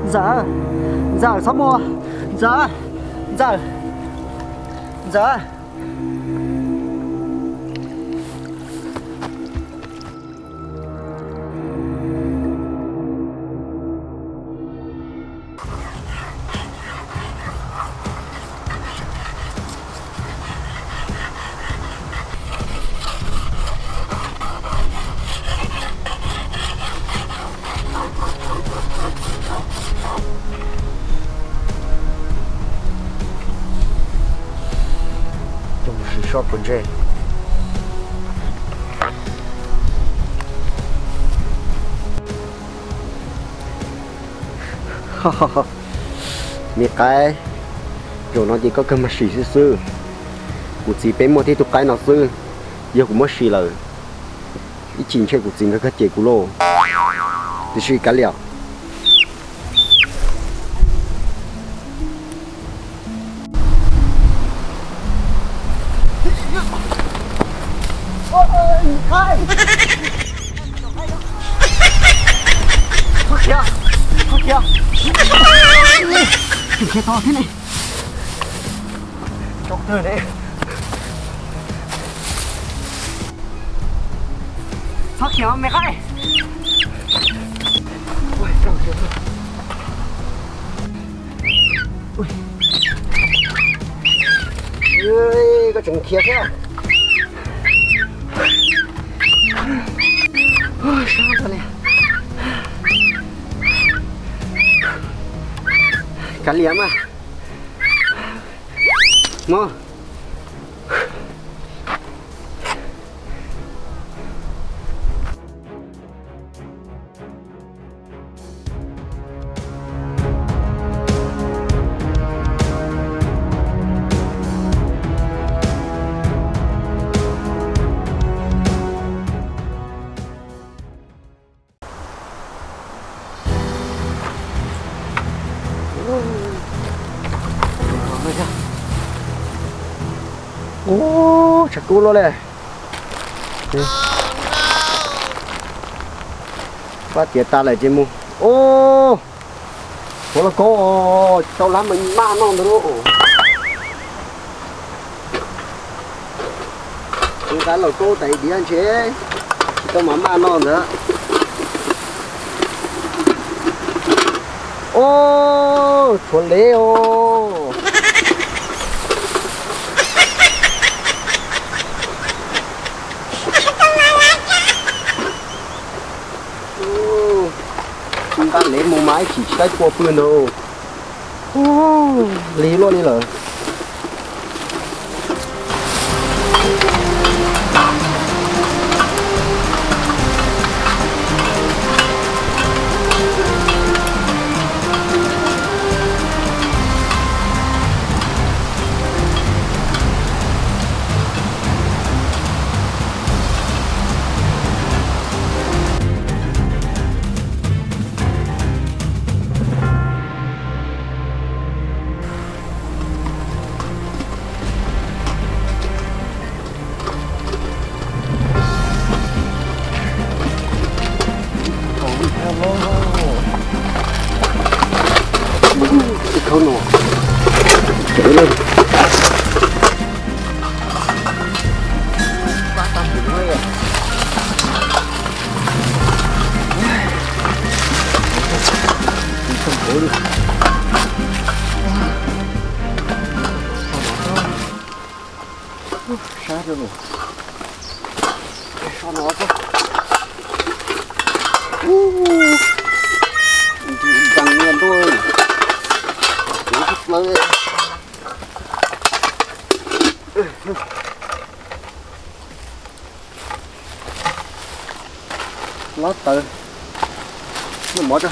Ntxawm, Ntxawm txhob mus, Ntxawm, Ntxawm, Ntxawm. Coj mus sim soj pov tseg. Me qaib, zaum no ces koj kawg mas sim xwb xwb. Kuv txiv peb muaj tib tug qaib no xwb, yog kuv muab sim lawm, ib chim ntshe kuv txiv nkawd kag cem kuv lauj. Tiam sis kav liam. Txhob khiav, txhob khiav. Tseem khiav tod thiab ne. Tsob twg ne? Txhob khiav me qaib. Koj tseem khiav thiab. Sab tag li. Kav liam mas. Mog. Ub, tshav kub luaj li. Pab tiav tas lawm ces mus. Ub, ua lauj kaub, tau lab mas maj noj ntag lauj. Tus nqa lauj kaub tas diav ntshe tsis tau mas maj noj ntag. Ub, tshuav lev os. Ub, nqa lev mus mas ib chim tsis tau pua pw ntag. Ub, lig luaj li lawm. Sab rau lawm. So no, ntsis ntees ntuj, kuv tsis plawv. Lob tawv, noj mov tso.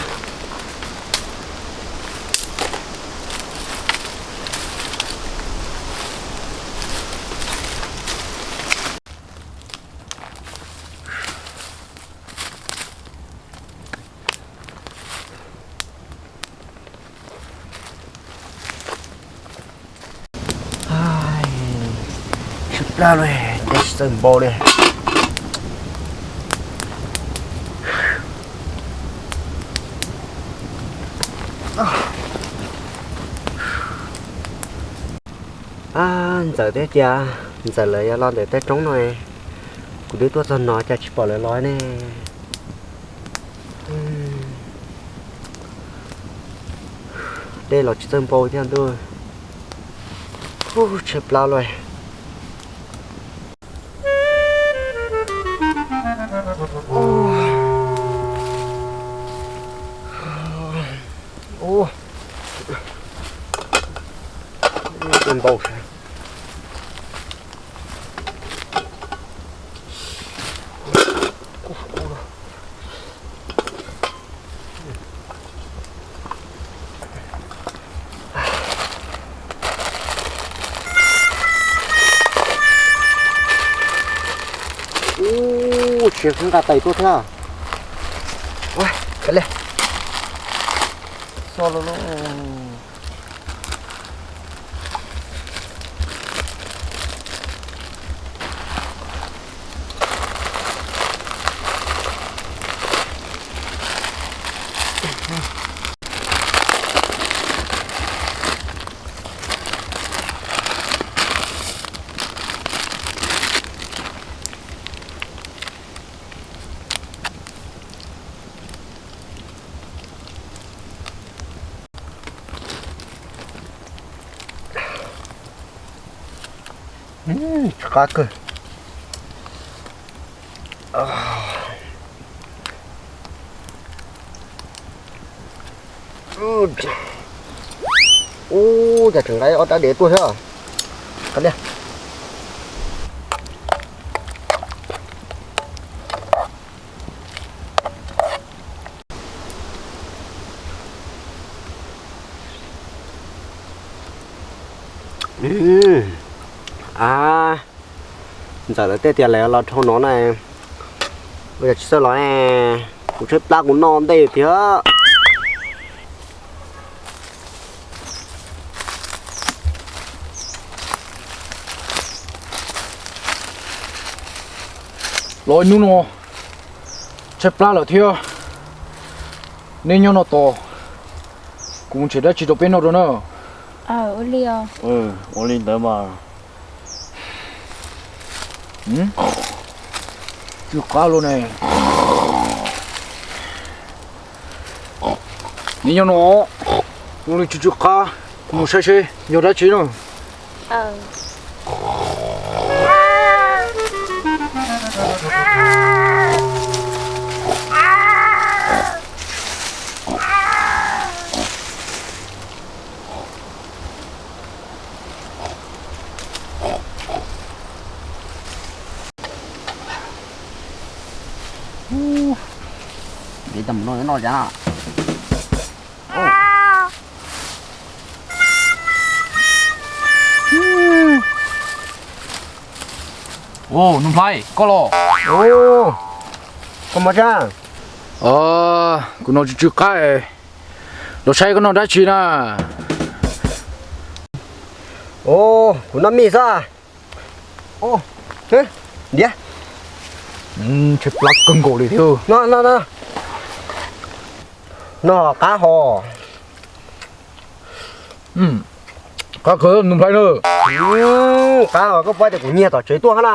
Sab plab li, dej tsis txawj npo li. Ntxawm thiab tias Ntxawm lawv yuav los ntawm tej roob no, kuv twb tuaj txog no cas tsis pom lawv los ne. Dej los tsis txawj npau thiab ntuj, tshaib plab lawm. Ua, npau sab. Ub, tsis nqa tais tuaj thiab. Ua, kav liam. Xo lawm lauj. Tsw qab kawg. Ub, cas tseem nqa ob rab dev tuaj thiab. Kav liam. A, Ntxawm lawv tej tias lawv los dhau no na, ua cas tsis txawj los ne? Kuv tshaib plab kuv noj ntej thiab. Los ib hnub no tshaib plab lawm thiab, neb nyob no tos, kuv mus nrhiav dab tsi rau peb noj rau na. Ua li ntawd mas. Tsw qab los ne. Neb nyob no, ua li tsw tsw qab, kuv mus saib seb yog dab tsi na. Ntev tas mus no noj cas. Nus Nplhaib, koj los? Koj mov tsa? Kuv no tsw tsw qab, los saib koj noj dab tsi na. Kuv noj mij xwb. Ntiav. Tshaib plab kawg nkaus li thiab. Noj qab hos. Qab kawg Nus Nplhaib na. Qab hos, koj paub tias kuv nyiag tom tsev tuaj hab na.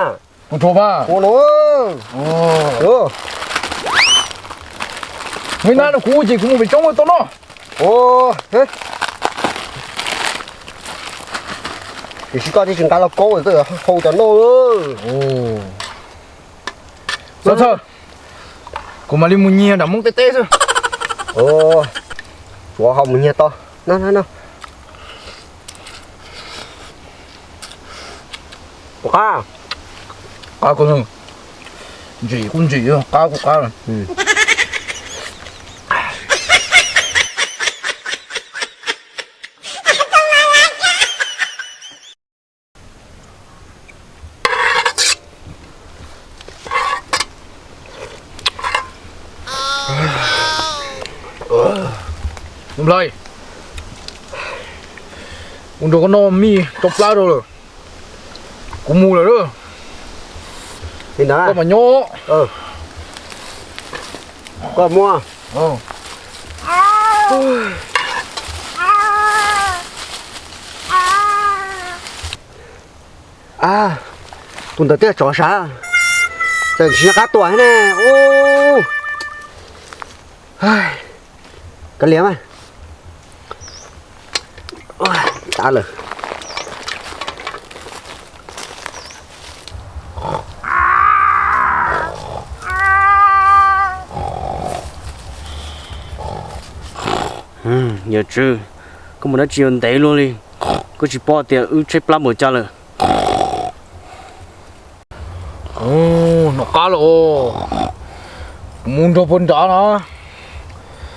Kuv tsuas mas. Ua no. Ua na, kuv ces kuv mus pem roob tau noj. Tiam sis koj twb tsis nqa lauj kaub, koj yuav hau cov noj. Txhob txhawj, kuv mam li mus nyiag nram Hmoob teb teb xwb. Tsuav hau mus nyiag tau. Noj, noj, noj. Puas qab? Qab kawg. Ntsim kuj ntsim, qab kuj qab. Nus Nplhaib, kuv nrog koj noj mij rau plab rau lawm. Kuv mus lawm. Koj mas nyob. Koj muab. A, tus ntawd twb tsov sav, txawm tsis nco qab tua thiab ne. Ub, kav liam mas. Dav lawm. Yawm tswv, koj mus dab tsi yuav ntev luaj li? Koj tsis paub tias wb tshaib plab npaum cas lawm? Hnov qab lawm os. Kuv mus nrog puag nrad na.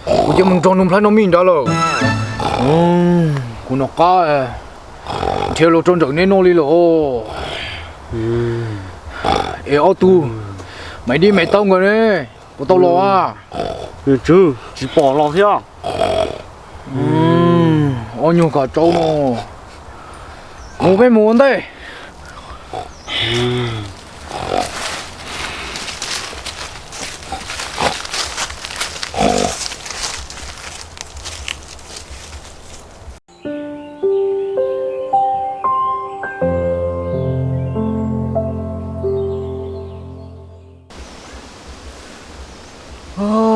Kuv cia mus nrog Nuj Nplhaib noj mij nrad lawm. Kuv hnov qab nrhiav los rau nrawm neb noj li lawm os. Es ob tug, maiv dib maiv taub nkawd ne, puas tau los? Yawm tswv, tsis pom los thiab. Ob nyuag kav tsawb no, mus peb mus ua ntej.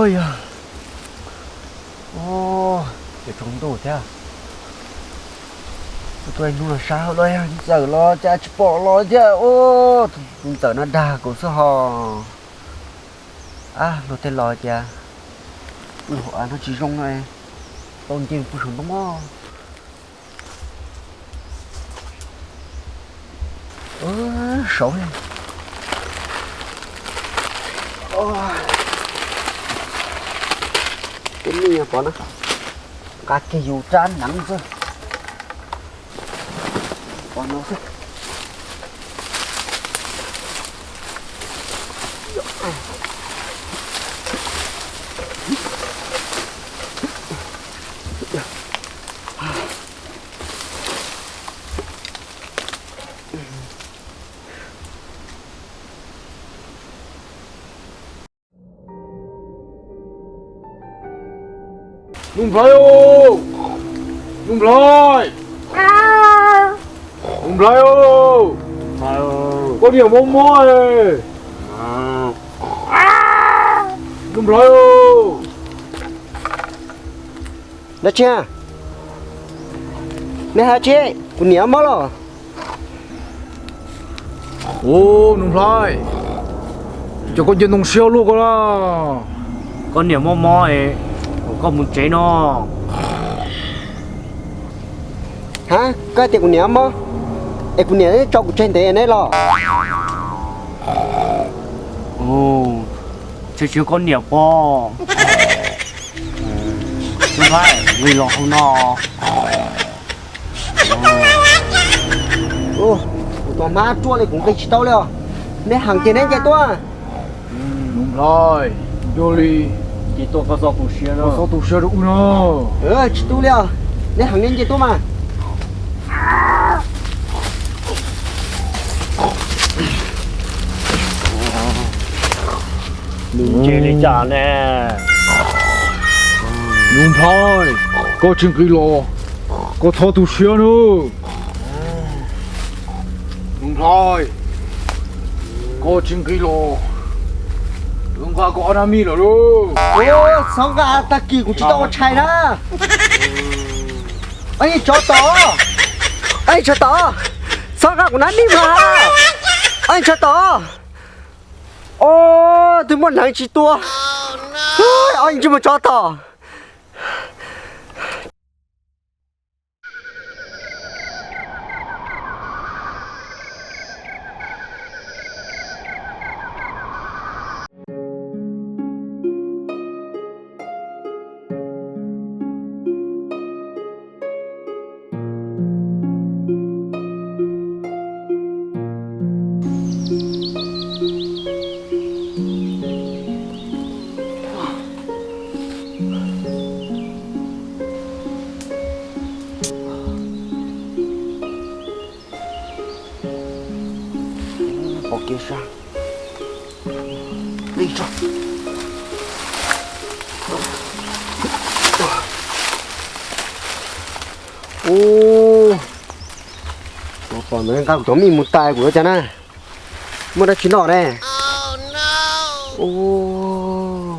Yog, ces tsaus ntuj thiab. Tuaj hnub no sab hauv los yog txawm los cas tsis pom los thiab. Tus ntxawm no dag kuv xwb hos. Ab, luag tej los cas pw hauv av no tsis zoo no, tau nce pw saum ntoo. Saud, tej mij pov na, nqa kiag yus rab hneev xwb, pov no xwb. Nuj Nplhaib, Nuj Nplhaib, Nuj Nplhaib, koj niam mob mob. Nuj Nplhaib, dab tsi? Nej hais tsis, kuv niam mob los? Ub, Nuj Nplhaib, cas koj nce ntoo siab luaj koj na? Koj niam mob mob es, koj mus tsev no. Ha, koj hais tias kuv niam mob, es kuv niam tso kuv tseg ntev neb los? Tsis yog koj niam pob. Nuj Nplhaib, vim los hauv no. Kuv tus hmab ruaj li kuv nqis tsis tau li os. Neb heev ces neb nce tuaj. Nuj Nplhaib, yog li ces tuaj koj txhob tu siab, koj txhob tu siab rau wb no. Tsis tu li os, neb heev neb nce tuaj mas. Nws nce li cas ne? Nuj Nplhaib, koj tsis nqis los, koj txhob tu siab nawb. Nuj Nplhaib, koj tsis nqis los, kuv nqa koj ob nab mij lawm lauj. Txhob nqa, tag kis kuv tsis tau ua tshais na. Ob niag tsov tom, ob niag tsov tom, txhob nqa kuv nab mij mas. Ob niag tsov tom, ob tug muaj hneev tsis tua, ob niag ntsej muag tsov tom. Pom kev sab li tso. Ub, tsov Pom ntawd nqa kuv cov mij mus tais kuv ua cas na. Muaj dab tsi noj ne? Ua,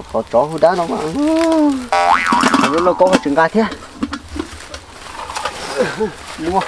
qhov tsov hu dab no mas, lub lauj kaub ho tsis nqa thiab. Mus,